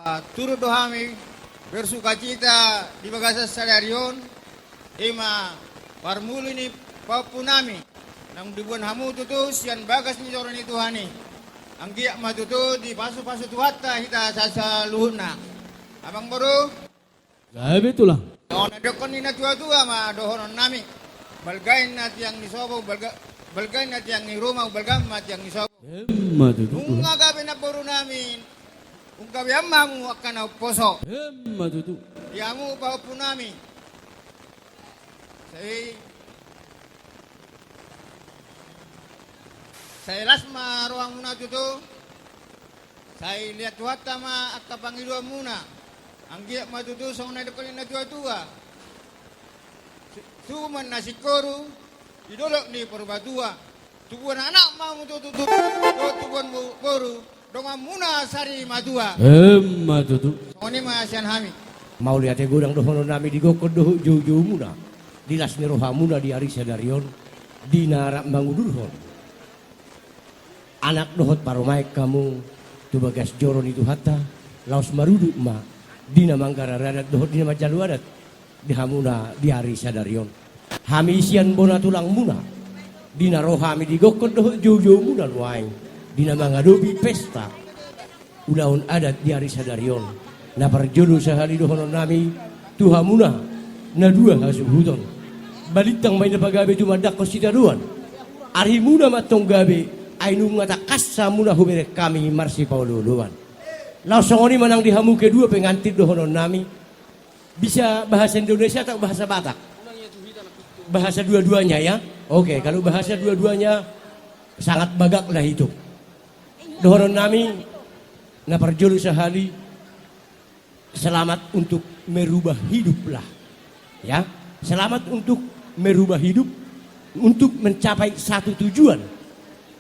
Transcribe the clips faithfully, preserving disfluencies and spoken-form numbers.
Ah, turut do hami bersukacita di bagasan sadari on, i ma parmuli ni pahompu nami, naung diboan hamu tutu sian bagas ni joro ni Tuhan i. Anggiat ma tutu dipasupasu Tuhanta hita saluhutna. Amang boru. Gabe tulang. Songon na didokkon ni natuatua ma dohonon nami. Balga inna tiang ni sopo, balga, balga inna tiang ni ruma, balga ma tiang ni sopo. Emma tutu tulang. Nunga gabe namboru nami, nunga gabe hamu angka na umposo. Emma tutu. Di hamu pahompu nami. Sai, sai las ma rohamuna tutu. Sai liat Tuhanta ma angka pangidoanmuna. Anggiat ma tutu songon na didokkon ni natuatua. Su-, suman na singkoru di dolok ni Purbatua. Tubuan anak ma hamu tutu, tubuan bo-, boru, donganmuna sari matua. Emma tutu. Songon i ma sian hami. Mauliate godang dohonon nami di gokkon dohot joujoumuna, di las ni rohamuna di ari sadari on, di na rap mangudurhon anak dohot parumaen hamu tu bagas joro ni Tuhanta, laos marudut ma di na manggarar adat dohot di na manjalo adat di hamuna di ari sadari on. Hami sian bona tulangmuna, di na ro hami di gokkon dohot joujoumuna nuaeng, di na mangadopi pesta ulaon adat di ari sadari on. Na parjolo sahali dohonon nami tu hamuna na dua hasuhuton. Balintang ma i na pagabe tumandangkon sitadoan. Arimuna ma antong gabe, ai nunga tangkas hamuna hubereng hami marsipaolooloan. Laos songon i ma nang di hamu kedua pengantin dohonon nami. Bisa bahasa Indonesia atau bahasa Batak? Bahasa dua-duanya ya. Oke, kalau bahasa dua-duanya sangat bagak lah itu. Dohonon nami na parjolo sahali, selamat untuk merubah hidup lah. Ya, selamat untuk merubah hidup, untuk mencapai satu tujuan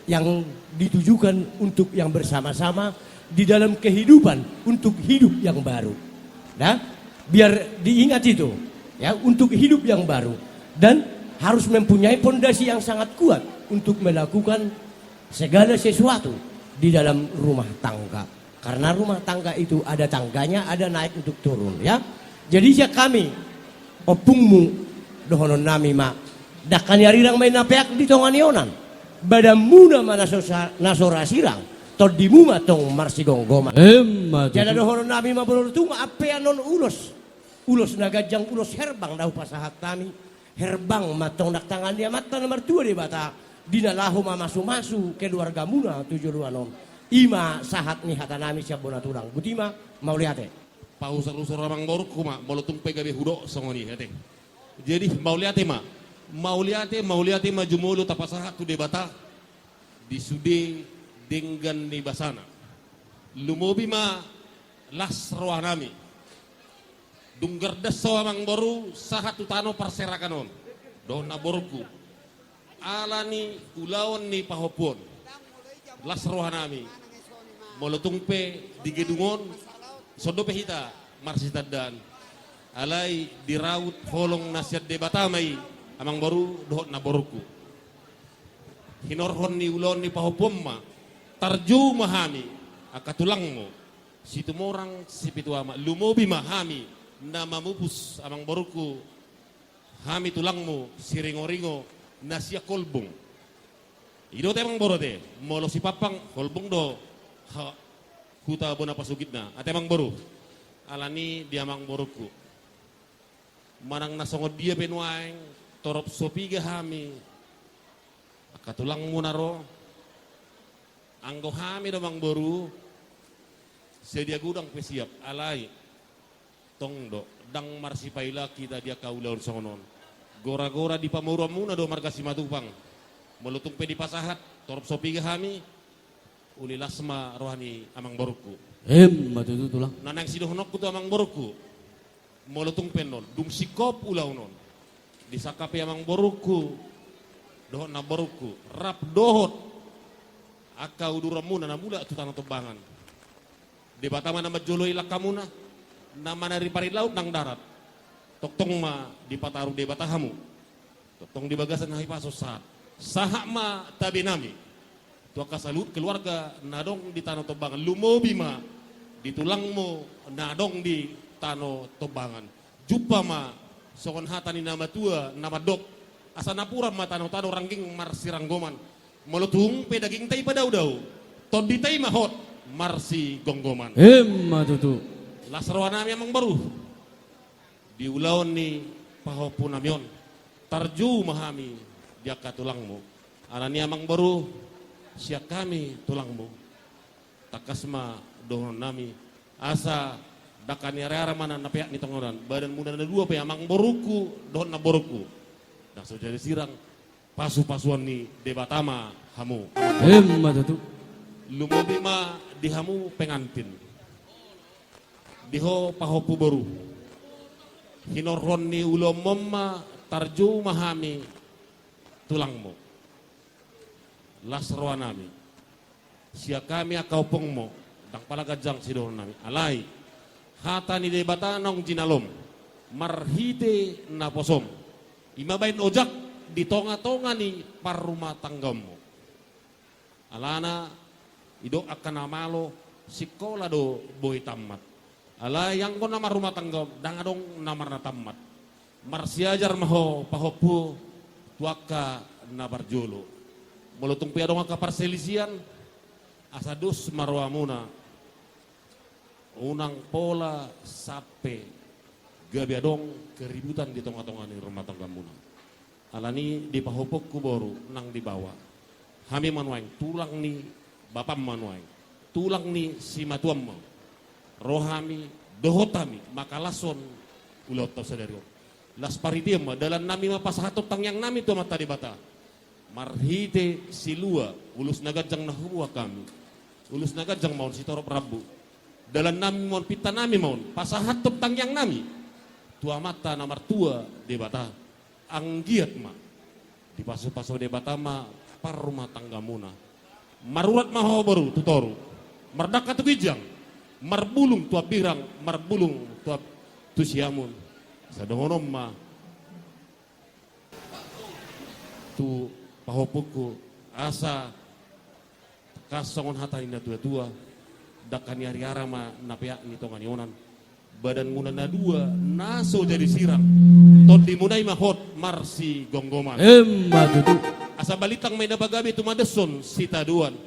yang ditujukan untuk yang bersama-sama di dalam kehidupan untuk hidup yang baru. Nah, biar diingat itu, ya, untuk hidup yang baru dan harus mempunyai pondasi yang sangat kuat untuk melakukan segala sesuatu di dalam rumah tangga. Karena rumah tangga itu ada tangganya, ada naik untuk turun, ya. Jadi sian hami, ompungmu, dohonon nami ma, dangka ni arirang ma i na peak di tonga ni onan. Badanmuna ma na so sa-, na so ra sirang, tondimu ma tong marsigomgoman. Emma tutu. Jala dohonon nami ma boru, tung ampean on ulos. Ulos na ganjang, ulos herbang na hupasahat hami. Herbang ma tong nang tangan ni Amanta na martua Debata, di na laho mamasumasu keluargamuna tu joloan on. I ma sahat ni hata nami sian bona tulang. Boti ma, mauliate. Pausar-usar amang borungku ma, molo tung pe gabe hudok songon i, ate. Jadi, mauliate ma. Mauliate, mauliate ma jumolo tapasahat tu Debata di sude denggan ni basana. Lumobi ma las roha nami. Dung gardas ho amang boru sahat tu tano parserakan on dohot namborungku. Ala ni ulaon ni pahompu on, las roha nami. Molo tung pe di gedung on songon dope hita marsitandaan. Alai diraut holong na sian Debata ma i amang boru dohot namborungku. Hinorhon ni ulaon ni pahompu on ma, tarjou ma hami angka tulangmu, Situmorang Sipitu Ama, lumobi ma hami na mamupus amang borungku, hami tulangmu Siringoringo na sian Holbung. I do ate amang boru ate, molo Sipampang, Holbung do ha-, huta bona pasogitna. Ate amang boru, ala ni i di amang borungku. Manang na songon dia pe nuaeng, torop so piga hami angka tulangmu na ro, anggo hami do amang boru, sadia godang pe siap, alai tong do, ndang marsipaila hita di angka ulaon songon on. Gora-gora di pamoruonmuna do marga Simatupang. Molo tung pe dipasahat, torop so piga hami, uli las ma roha ni amang borungku. Emma tutu tulang. Na naeng sidohononku tu amang borungku. Molo tung pe annon, dung singkop ulaon on, disangkapi amang borungku dohot namborungku, rap dohot angka uduranmuna na mulak tu Tano Tombangan. Debata ma na manjoloi langkamuna, na manari-pari laut nang darat. Tongtong ma dipataru Debata hamu. Tongtong di bagasan hahipason sahat. Sahat ma tabe nami tu angka saluhut keluarga na adong di Tano Tombangan, lumobi ma di tulangmu na adong di Tano Tombangan. Jumpa ma songon hata ni na matua na mandok, asa napuran ma tano-tano rangging marsiranggoman. Molo tung pe dagingta i padao-dao, tondita i ma hot marsigomgoman. Emma tutu. Las rohanami amangboru, di ulaon ni pahompunami on, tarjou ma hami di angka tulangmu. Alani amangboru, sian hami tulangmu, tangkas ma dohononnami, asa dangka ni ariara ma na peak ni tonga ni onan, badanmuna na dua pe amangborungku dohot namborungku, ndang so jadi sirang, pasu-pasuan ni Debata ma hamu. Emma tutu. Lumobi ma di hamu pengantin, di ho pahompu boru, hinorhon ni ulaonmu on ma tarjou ma hami tulangmu. Las rohanami, sian hami angka ompungmu, ndang pala ganjang sidohononnami. Alai hata ni Debata naung jinalom marhite naposom, i ma baen ojak di tonga-tonga ni parrumatanggaonmu. Alana didok angka na malo, singkola do boi tammat. Alai anggo na marrumatangga on, ndang adong na marnatammat. Marsiajar ma ho pahompu tu angka na parjolo. Molo tung pe adong angka parselisian, asa dos ma rohamuna, unang pola sampe gabe adong keributan di tonga-tonga ni rumah tanggamuna. Alani di pahompungku boru nang di baoa, hami ma nuaeng tulang ni bapam ma nuaeng, tulang ni simatuam ma ro hami dohot hami mangkalashon ulaonta sadari on. Las parhitean ma dalannami ma pasahathon tangiangnami tu Amanta Debata. Marhite silua ulos na ganjang na huboan hami, ulos na ganjang ma on sitorop rambu. Dalannami ma on, pintanami ma on, pasahathon tangiangnami tu Amanta na martua Debata. Anggiat ma dipasu-pasu Debata ma parrumatanggamuna. Marurat ma ho boru tu toru, mardangka tu ginjang, marbulung tu hambirang, marbulung tu hab-, tu siamun. Sai dohonon ma tu pahompungku, asa tangkas songon hata ni na tua-tua, dangka ni ariara ma na peak ni tonga ni onan. Badanmuna na dua na so jadi sirang, tondimuna i ma hot marsigomgoman. Emma tutu. Asa balintang ma i na pagabe tumandason sitadoan.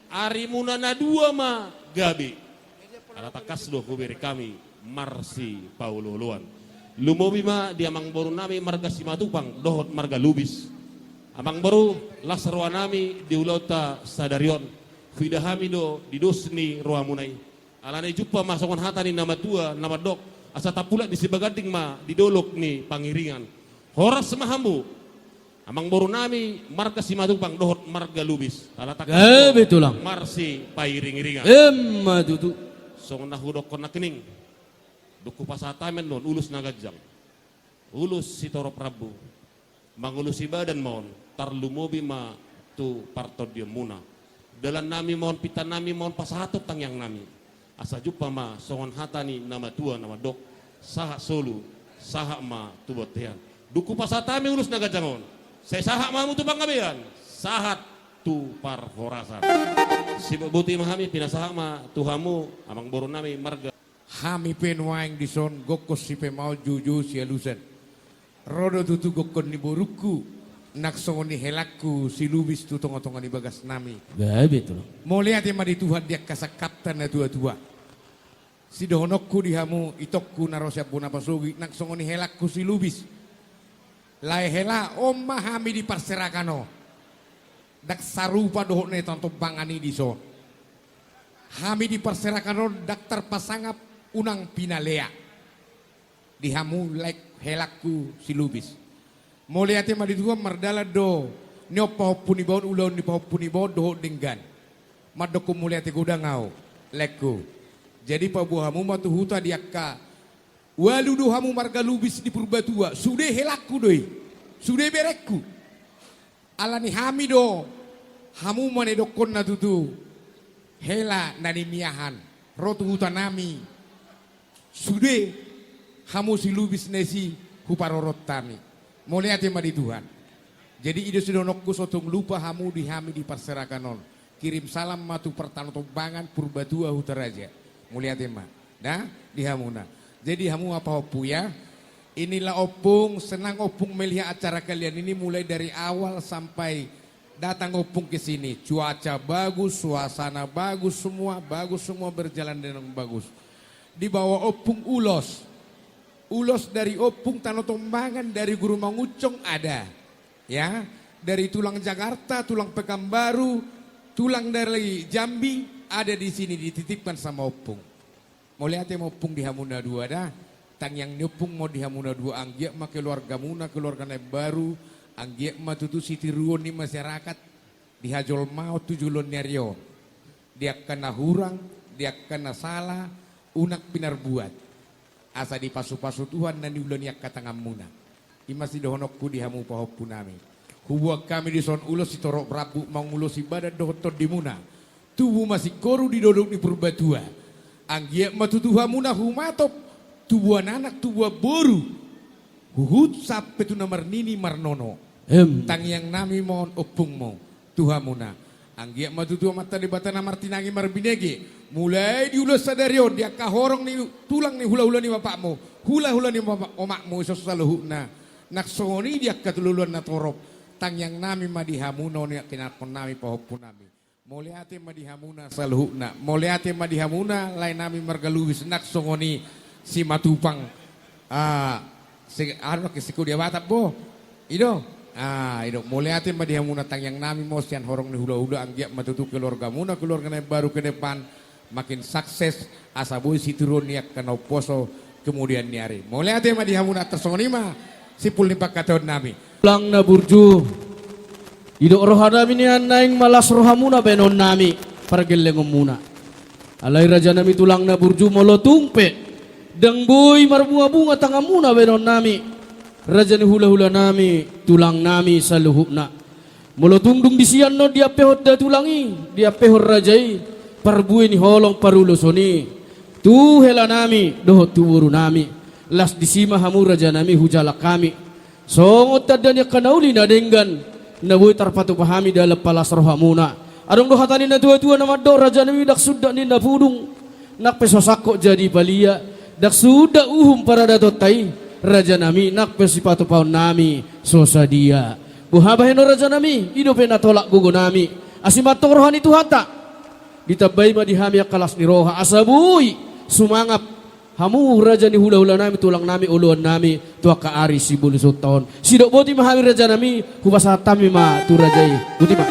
Arimuna na dua ma gabe. Ala tangkas do hubereng hami marsipaolo-oloan. Lumobi ma di amangborunami marga Simatupang dohot marga Lubis. Amangboru, las rohanami di ulaonta sadari on. Huida hami do di dos ni rohamuna i. Alani i jumpa ma songon hata ni na matua na mandok, asa tapulak ni Sibaganding ma di dolok ni Pangiringan. Horas ma hamu, amangborunami marga Simatupang dohot marga Lubis. Ala tangkas do, gabe tulang, marsipairing-iringan. Emma tutu. Songon na hudokkon nangkining, dung hupasahat hami annon ulos na ganjang, ulos sitorop rambu, mangulosi badan ma on, tarlumobi ma tu partondionmuna. Dalannami ma on, pintanami ma on, pasahathon tangiangnami. Asa jumpa ma songon hata ni na matua na mandok, sahat solu, sahat ma tu bontean. Dung hupasahat hami ulos na ganjang on, sai sahat ma hamu tu panggabean, sahat tu parhorasan. Sibotoboto ma hami, pinasahat ma tu hamu amangborunami marga. Hami pe nuaeng dison gokhon sipemaon, joujou sialusan. Ro do tutu gokhon ni borungku, nang songon i helangku si Lubis tu tonga-tonga ni bagasnami. Gabe tulang. Mauliate ma di Tuhan di angka sangkapta na tua-tua. Sidohononku di hamu itongku na ro sian bona pasogi, nang songon i helangku si Lubis. Lae hela, on ma hami di parserakan on. Ndang sarupa dohot na di Tano Tombangan i dison. Hami di parserakan on ndang tarpasangap, unang pinalea. Di hamu lae helangku si Lubis. Mauliate ma di Tuhan, mardalan do nion pahompu niba on, ulaon ni pahompu niba on dohot denggan. Mandokkon mauliate godang ahu, laengku. Jadi paboa hamu ma tu huta di angka ualu do hamu marga Lubis di Purbatua, sude helangku do i, sude berengku. Alani hami do, hamu ma na nidokkonna tutu, hela na nimiahan, ro tu hutanami, sude hamu si Lubis na disi huparorot hami. Mauliate ma di Tuhan. Jadi i do sidohononku, so tung lupa hamu di hami di parserakan on. Kirim salam ma tu partanon Tombangan, Purbatua, Hutaraja. Mauliate ma da di hamuna. Jadi hamu ma pahompu ya. Inilah Ompung, senang Ompung melihat acara kalian ini mulai dari awal sampai datang Ompung ke sini. Cuaca bagus, suasana bagus, semua bagus, semua berjalan dengan bagus. Dibawa Ompung ulos. Ulos dari Ompung Tano Tombangan, dari Guru Manguncong ada. Ya, dari tulang Jakarta, tulang Pekanbaru, tulang dari Jambi ada di sini dititipkan sama Ompung. Mauliate ma Ompung di hamuna dua da. Tangiang ni Ompung ma di hamuna dua, anggiat ma keluargamuna, keluarga na imbaru, anggiat ma tutu sitiruon ni masyarakat di hajolmaon tu joloan ni ari on. Di angka na hurang, di angka na sala, unang pinarbuat. Asa dipasupasu Tuhan na niula ni angka tanganmuna. I ma sidohononku di hamu pahompunami. Huboan hami dison ulos sitorop rambu mangulosi badan dohot tondimuna. Tubu ma singkoru di dolok ni Purbatua. Anggiat ma tutu hamuna humatop, tubuan anak, tubuan boru, huhut sampe tu na marnini marnono. Em. Tangiangnami ma on Ompung ma tu hamuna. Anggiat ma tutu Amanta Debata na martinangi marbinege, mulai di ulos sadari on di angka horong ni tulang ni hulahula ni bapakmu, hulahula ni bapa-, omakmu, dison saluhutna. Nang songon i di angka tu loloan na torop. Tangiangnami ma di hamuna on, angka ianakkonnami pahompunami. Mauliate ma di hamuna saluhutna. Mauliate ma di hamuna laenami marga Lubis, nang songon i Simatupang. Ah, se-, anu, nang sikodia Batak, bo. I do. Ah, i do. Mauliate ma di hamuna, tangiangnami ma on sian horong ni hulahula, anggiat ma tutu keluargamuna, keluarga na imbaru ke depan makin sukses, asa boi sitiruon ni angka na umposo kemudian ni ari. Mauliate ma di hamuna, tarsongon i ma simpul ni pangkataonnami. Tulang na burju, didok rohanami nian naeng ma las rohamuna baenonnami pargellengonmuna. Alai rajanami tulang na burju, molo tung pe ndang boi marbungabunga tanganmuna baenonnami, raja ni hulahulanami, tulangnami saluhutna. Molo tung dung di sian on diampehon da tulang i, diampehon raja i parbue ni holong paruloson i tu helanami dohot tu borunami, las disi ma hamu rajanami hujalang hami. Songon tanda ni angka na uli na denggan na boi tarpatupa hami dalan palas rohamuna. Adong do hata ni na tuatua na mandok, rajanami, ndang sundat ninna pudung nang pe so sangkot jadi palia, ndang sundat uhum paradatonta i, rajanami, nang pe sipatupaonnami so sadia. Boha bahenon rajanami, i dope na tolap gogonami. Asi ma antong roha ni Tuhanta, ditambai ma di hami angka las ni roha asa boi sumangap hamu raja ni hulahulanami, tulangnami, oloannami tu angka ari sibolusonta on. Sidok boti ma hami rajanami, hupasahat hami ma tu raja i. Boti ma.